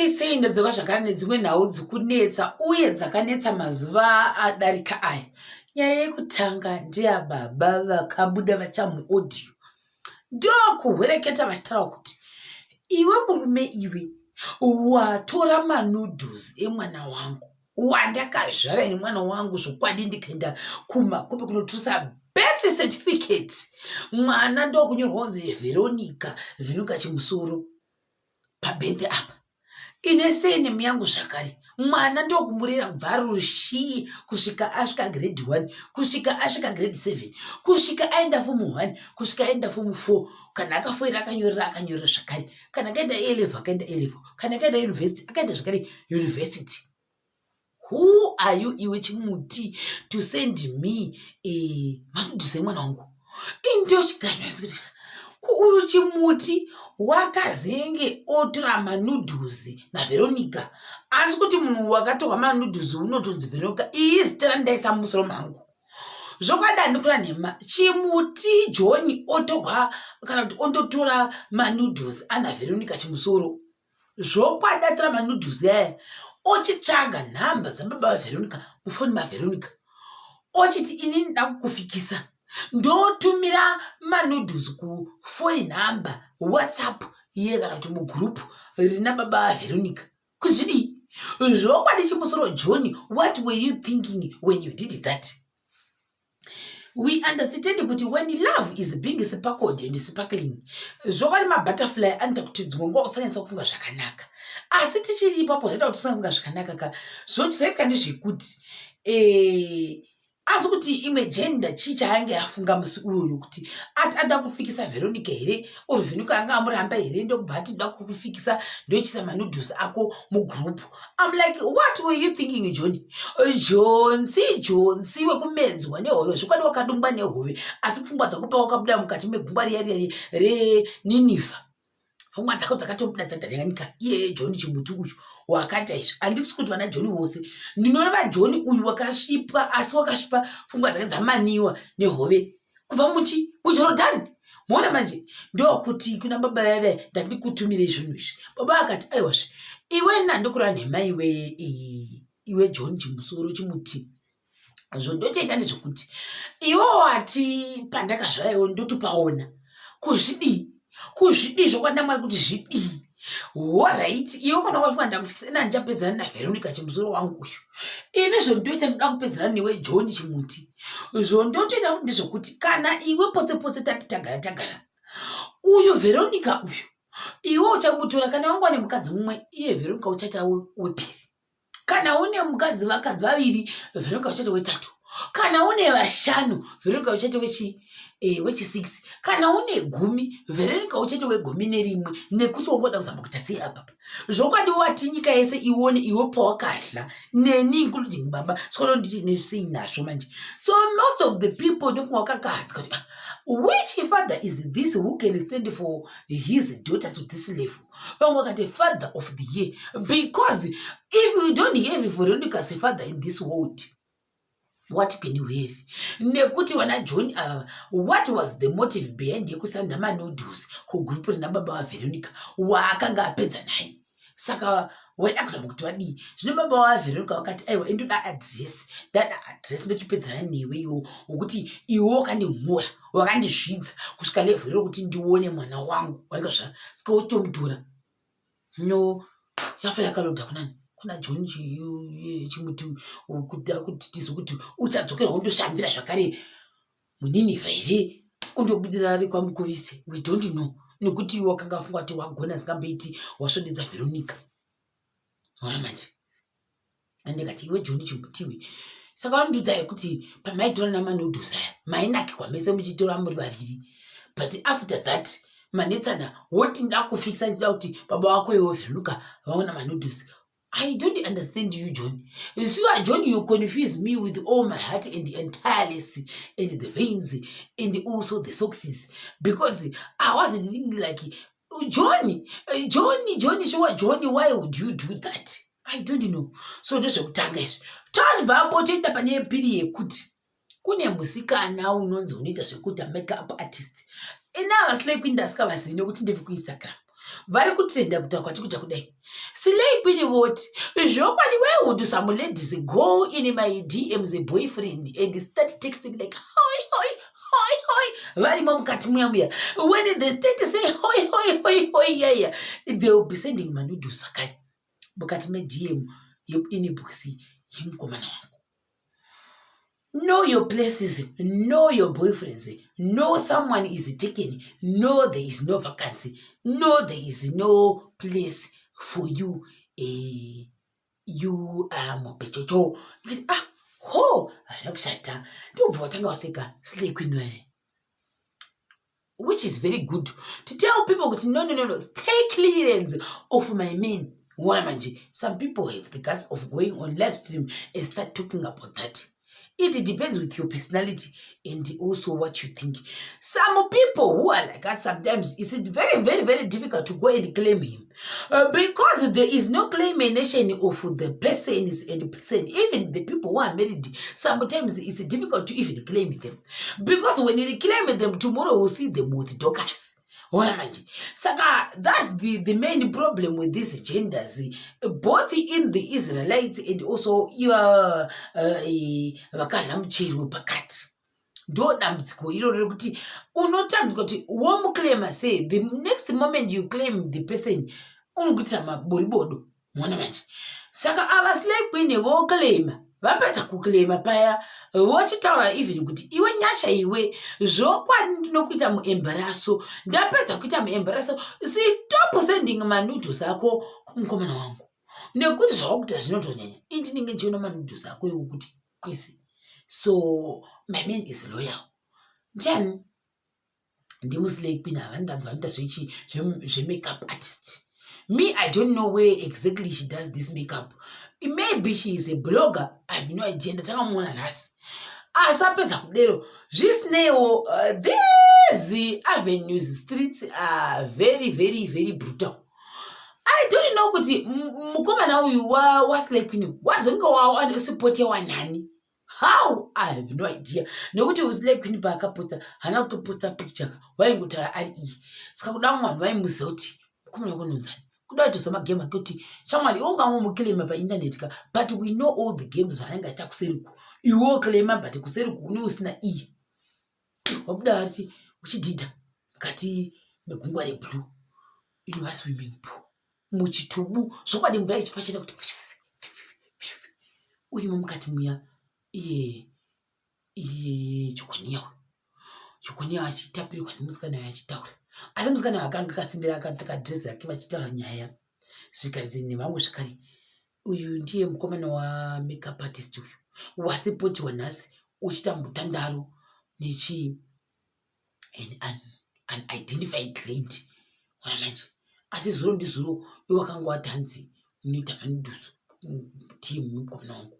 Sei sei ndadzoka zvakare nedzimwe nhau dzikunetsa uye dzakanetsa mazuva adarika aya. Nyaya yekutanga ndeyababa vakabuda vachamuaudio ndokuhwereketa vachitaura kuti iwe murume iwe watora manoodles emwana wangu wandakazvara ini mwana wangu zvokwadi ndikaenda kumakope kunotusa birth certificate mwana ndokunyorwa kunzi Veronica Veronica Chimusoro pabirth apa ine surname yangu zvakare mwana ndokumurera kubva ari rushii kusvika asvika grade 1 kusvika asvika grade 7 kusvika aenda fomu 1 kusvika aenda fomu 4 kana akafoira akanyorera akanyorera zvakare kana akaenda A level akaenda A level kana akaenda university akaenda zvakare university. Who are you iwe chimuti to send me eh, manudes emwana wangu? Indochigamira uyu chimuti wakazenge otora manudes naVeronica. Asi kuti munhu wakatorwa manudes unotonzi Veronica. Iyi zita randaisa mumusoro mangu. Zvokwadi handikura nhema. Chimuti John otorwa kana kuti ondotora manudes ana Veronica chimusoro. Zvokwadi atora manudes aya ochitsvaga nhamba dzababa vaVeronica mufoni maVeronica ochiti inini nda kukufikisa ndotumira manudes kufoni nhamba WhatsApp iye kana kuti mugroup rina baba vaVeronica. Kuzvidii? Zvokwadi chimusoro John, what were you thinking when you did that? We understand kuti when love is being sparkled and sparkling, zvokwadi mabutterfly anoita kuti dzimwe nguva usanyatsa kufunga zvakanaka. Asi tichiri ipapo zvaita kuti usanyafunga zvakanaka ka, zvochizoitika ndezvekuti asi kuti imwe gender chii chaange afunga musi uyoyo kuti ati ada kufikisa Veronica here or Veronica anga amuramba here, ndokubva ati da kukufikisa ndochisa manudes ako mugroup. I'm like, what were you thinking, Johnny? Jonsi, Jonsi wekumedzwa nehove, zvokwadi wakadungwa nehove, asi pfungwa dzako pawakabuda mukati megungwa riya riya reNinivha, pfungwa dzako dzakatobuda dzadhanyanyika. Iye John chimuti uyu wakaita izvi, handisi kuti vana John vose, ndinoreva John uyu wakasvipwa, asi wakasvipa pfungwa dzake dzamaniwa nehove kubva muchi muJorodhani. Muona manje, ndokuti kuna baba vaive ndandikutumire zvinhu izvi. Baba akati aiwazve iwe nandikura nhema iwe, iwe John chimusoro chimuti, zvondotoita ndezvekuti iwe wati pandakazvara iwe ndotopaona kuzvidii kuzvidii zvokwadi naMwari kuti zvidii. Alright, iwe kana wafunga ndakufikisa ina ndichapedzerana naVeronica chimusoro wangu uyu. Ini zvondoita ndoda kupedzerana newe John chimuti. Zvondotoita futi ndezvekuti kana iwe potse potse tati tagara tagara uyu Veronica uyu iwe uchamutora kana wanga une mukadzi mumwe, iye Veronica uchaita wepiri. Kana une mukadzi vakadzi vaviri, Veronica uchaita wetatu. Kana une vashanu, Veronica uchaita wechi6. Kana une 10, Veronica uchaita wegumi nerimwe, nekuti wangoda kuzama kuita sei apapa. Zvokwadi wati nyika yese ione iwe pawakahla neni including baba, saka nditi nesei nazvo manje. So most of the people ndofunga wakakadzwa kuti which father is this who can stand for his daughter to this level? Vamwe vakati father of the year, because if we don't have Veronica as a father in this world, what can you have? Nekuti vana John ava, what was the motive behind yekusanda manudes kugroup rina baba vaVeronica waakanga apedza naye? Saka waida kuzama kuti vadii? Zvino baba vaVeronica vakati aiwa, indoda address, ndada address ndochipedzana newe iwo wokuti iwe wakandimhura wakandizvidza kusvika level rekuti ndione mwana wangu wandikazvara, saka wochitomutora. No yafa yakaloda kunani kuna John chimuti kuda kuti tizwe kuti uchadzokerwa undoshambira zvakare muNinivha here, undobudira ari kwamukuvise, we don't know, nekuti wakanga afunga kuti wagona zingamboiti wasvodedza Veronica. Ona manje, andikati iwe John chimutiwe, saka vanondiudza here kuti pamaitora namanudes aya mainakirwa mese muchitora muri vaviri, but after that manetsana, woti nda kufikisa, ndida kuti baba wako iwe Veronica vaona manudes. I don't understand you, John. You see, John, you confuse me with all my heart and the entireless and the veins and also the socks, because I wasn't thinking like John, John, John, sure, John, why would you do that? I don't know. So ndezvekutanga izvi. Tazvapo toenda pane yepiri yekuti kune musikana unonzi unoita zvekuita makeup artist. Ina vaslay queen ndasikavazivi nekuti ndeve kuInstagram. Vari kutrenda kutaura kwati kuita kudai. Slay Queen voti zvokwadi, why would some ladies go in my DMs boyfriend and start texting like, "Hoi hoi hoi hoi"? Varimo mukati muya muya, when they start say, "Hoi hoi hoi hoi," yaya, they will be sending manudes zvakare mukati meDM yeinbox yemukomana wangu. Know your places, know your boyfriends, know someone is taken, know there is no vacancy, know there is no place for you. You are mupechocho. Ah, ho, hazvina kushata. Ndobva watanga waseka Slay Queen vave, which is very good to tell people kuti, "No, no, no, no, take clearance of my men." Wona manje, some people have the guts of going on live stream and start talking about that. It depends with your personality and also what you think. Some people who are like us, sometimes it's very, very, very difficult to go and claim him because there is no claimation of the persons and person. Even the people who are married, sometimes it's difficult to even claim them, because when you claim them, tomorrow you'll see them with Dorcas. Ona manje, saka that's the main problem with these genders, both in the Israelites and also iva vakadya muchero wepakati. Ndo dambudziko iroro rekuti unotambudzika kuti womuclaima sei. The next moment you claim the person, unokuitira maboribodo. Mona manje, saka ava Slay Queen voclaima. Vapedza kuclaima paya, vochitaura even kuti, "Iwe Nyasha, iwe, zvokwadi ndinokuita muembaraso. Ndapedza kuita muembaraso, stop sending manudes ako kumukomana wangu, nekuti zvavakuita zvinotonyanya. Indinenge ndichiona manudes ako iwo kuti kwese. So my man is loyal." Ndiani? NdimuSlay Queen. Havandanzi vanoita zvemakeup artist. Me, I don't know where exactly she does this makeup. Maybe she is a blogger, I have no idea. Ndatakamuona nhasi. Asi apedza kudero, zvisineiwo, these avenues, streets are very, very, very brutal. I don't know kuti mukomana uyu waSlay Queen wazonge wasupportewa nani. How? I have no idea, nekuti Slay Queen paakaposta, haana kutoposta picture, waingotaura ari iyi. Saka kuda mumwe vanhu vaimuziva kuti mukomana kunonzani, kuda kutoza magame ake kuti, "Shamwari, iwe ungangomuclaima painternet ka, but we know all the games zvaanenge achiita kuseriku. Iwe woclaima, but kuseriku une usina iye." Wabuda ati uchidhidha mukati megungwa reblue, inova swimming pool, muchitubu. Zvokwadi mvura ichifashira kuti urimo mukati muya, iye iye Jokoniya, Jokoniya achitapirirwa nemusikana uyo achitaura. Asi musikana uyo akanga akasimbira, akapfeka dhirezi rake, vachitaura nyaya. Zvikanzi nevamwe zvakare, uyu ndiye mukomana wamakeup artist uyu wasupportiwa nhasi uchiita mutandaro nechi an unidentified lady. Ona manje, asi zuro ndizuro iwe wakanga watanzi unoita manudes team mukomana wangu.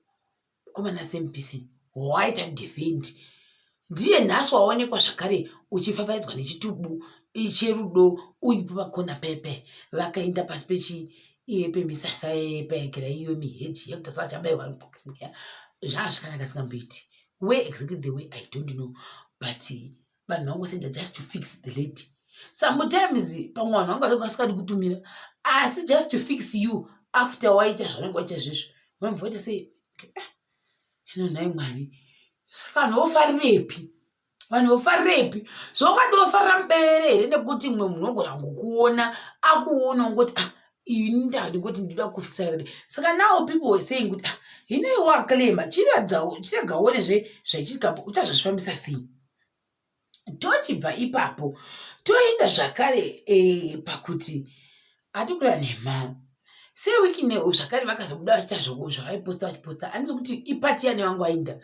Mukomana, same person waita defend, ndiye nhasi waonekwa zvakare uchifafaidzwa nechitubu cherudo uripo pakona pepe. Vakaenda pasi pechi pemisasa pekera iyo miheji yekuti vachabayiwa. Zvanga zvakanaka singamboiti. Where exactly the way, I don't know, but vanhu vangosenda just to fix the lady. Sometimes pamwe vanhu vanga vasikadi kutumira, asi just to fix you after waita zvavanenge waita zvezvo, vanobva vaita sei? Ah, ino nhai Mwari, vanhu vofarirepi? Vanhu vofarirepi? Zvokwadi vofarira muberere here? Nekuti mumwe munhu ogona ngokuona, akuona ungoti, "Ah, ini ndangoti ndinoda kufikisa rakati." Saka now people were saying kuti, "Ah, hino iwe waclaima, chirega uonezve zvaichitika, uchazozvifambisa sei?" Tochibva ipapo, toenda zvakare pakuti hatikura nhema seWicknell zvakare vakazobuda vachiita zvavaiposta vachiposta. Handisi kuti ipati yani vangu vainda,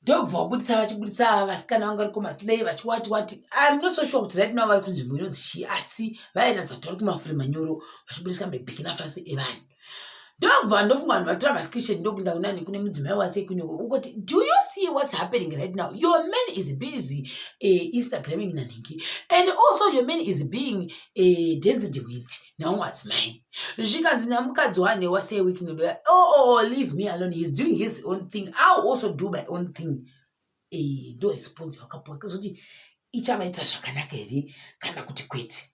ndobva vabudisa, vachibudisa vasikana vanga vari kumaslay vachiwati wati. I'm not so sure kuti right now vari kunzvimbo inonzi chii, asi vairatidza kuti vari kumafuri manyoro, vachibudisa maBurkina Faso evanhu. Ndobva ndofunga vanhu vatora mascreenshot, ndokuenda kunani, kune mudzimai wasekuneko, ungoti, "Do you see what's happening right now? Your man is busy Instagramming nanhingi, and also your man is being danced with nevamwe vadzimai." Zvikanzi namukadzi wane waseWicknell, Oh, leave me alone. He's doing his own thing. I'll also do my own thing." Ndo response vakapuwa. Kuzoti ichavaitira zvakanaka here kana kuti kwete?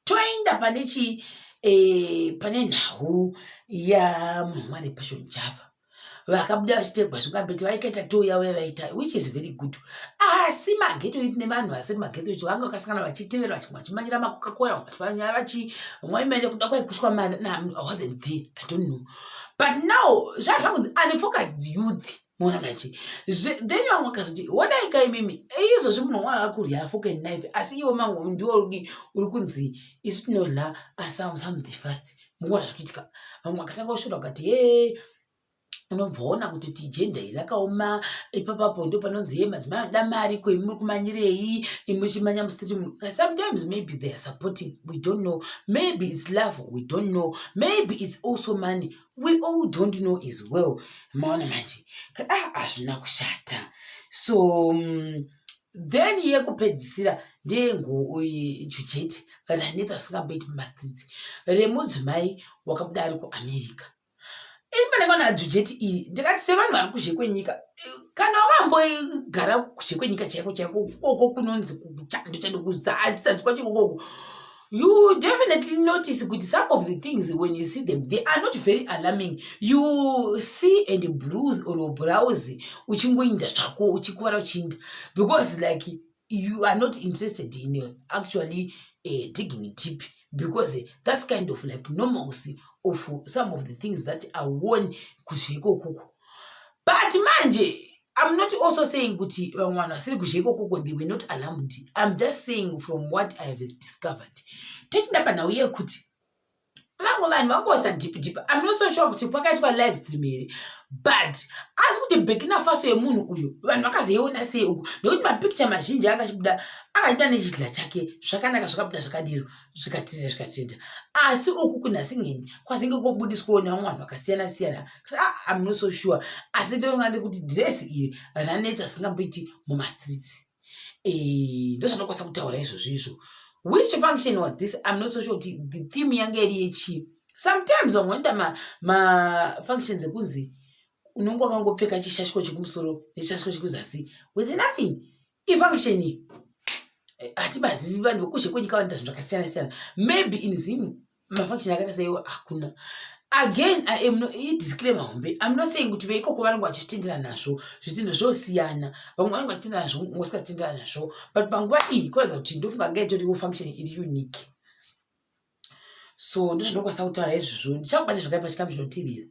Toenda pane chii, pane nhau yamunhu Mwari Passion Java, vakabuda vachitegwa zvingambeti vaikaita tour yavo yavaita, which is very good. Asi maghetto youth nevanhu vasiri maghetto youth vanga vakasangana vachitevera, vachimanyira maCoca-Cola, vachimanyira vachi vamwe vaimaenda kuda kwaikushwa mari. I wasn't there, I don't know, but now zvazvakunzi unfocused youth. Muona machi then vamwe vakazoti, "Wodai kaimimi izvozvi munhu mwana ari kurya fork and knife, asi iwo mangu ndiwo uri kunzi isu tinodya something fast." Mukuona zvikuitika, vamwe vakatanga kushora vakati, "He, unobva waona kuti gender iri rakaoma." Ipapapo ndo panonzi, "Ye, madzimai anoda mari, ko imi muri kumanyirei imuchimanya mustreet?" Sometimes maybe they are supporting, we don't know. Maybe it's love, we don't know. Maybe it's also money, we all don't know as well. Maona manje, ah, hazvina kushata. So then yekupedzisira ndeyengu jujeti ranetsa asingamboiti mumastreets, remudzimai wakabuda ari kuAmerica. Ini pandakaona jujeti iri ndikati, sevanhu vari kuzhe kwenyika, kana wakambogara kuzhe kwenyika chaiko chaiko, koko kunonzi kuchando chando, kuzasi kwacho ikokoko, you definitely notice kuti some of the things, when you see them, they are not very alarming. You see and bruise or browse, uchingoinda zvako, uchikuvara uchiinda, because like you are not interested in actually digging deep, because that's kind of like normalcy of some of the things that are worn kuzhe ikokoko. But manje I'm not also saying kuti vamwe vanhu vasiri kuzhe ikokoko, they were not alarmed. I'm just saying from what I have discovered. Tochinda panhau yekuti vamwe vanhu vangosa deep deep. I'm not so sure kuti pakaitwa live stream here, but asi kuti Burkina Faso yemunhu uyu vanhu vakazoiona sei uku, nekuti mapicture mazhinji akachibuda, akachibuda nechidla chake zvakanaka, zvakabuda zvakadiro, zvikatenda zvikatenda. Asi uku kunhasingeni kwazenge kobudiswawo nevamwe vanhu vakasiyana siyana. Ah, I'm not so sure, asi ndonga ndikuti dhiresi iri ranetsa singamboiti mumastreets. Ndozvandokwanisa kutaura izvozvo izvo. Which function was this? I'm not so sure kuti the theme yange iri yechii. Sometimes vamwe vanoita mafunctions ekunzi unonge wakangopfeka chishashiko chekumusoro nechishashiko chekuzasi with nothing. Ifunction hatibazivi. Vanhu vekuzhe kwenyika vanoita zvinhu zvakasiyana siyana. Maybe in Zim mafunction akaita seiwo hakuna. Again, I am no, idisclaimer hombe, I'm not saying kuti veikoko vanenge vachitendera nazvo. Zvitendo zvosiyana, vamwe vanenge vachitendera nazvo, vamwe vasingatendera nazvo. But panguva iyi kuratidza kuti ndofunga anga itoriwo function iri unique. So ndozvandokwanisa kutaura izvozvo. Ndichakubata zvakare pachikamu chinotevera.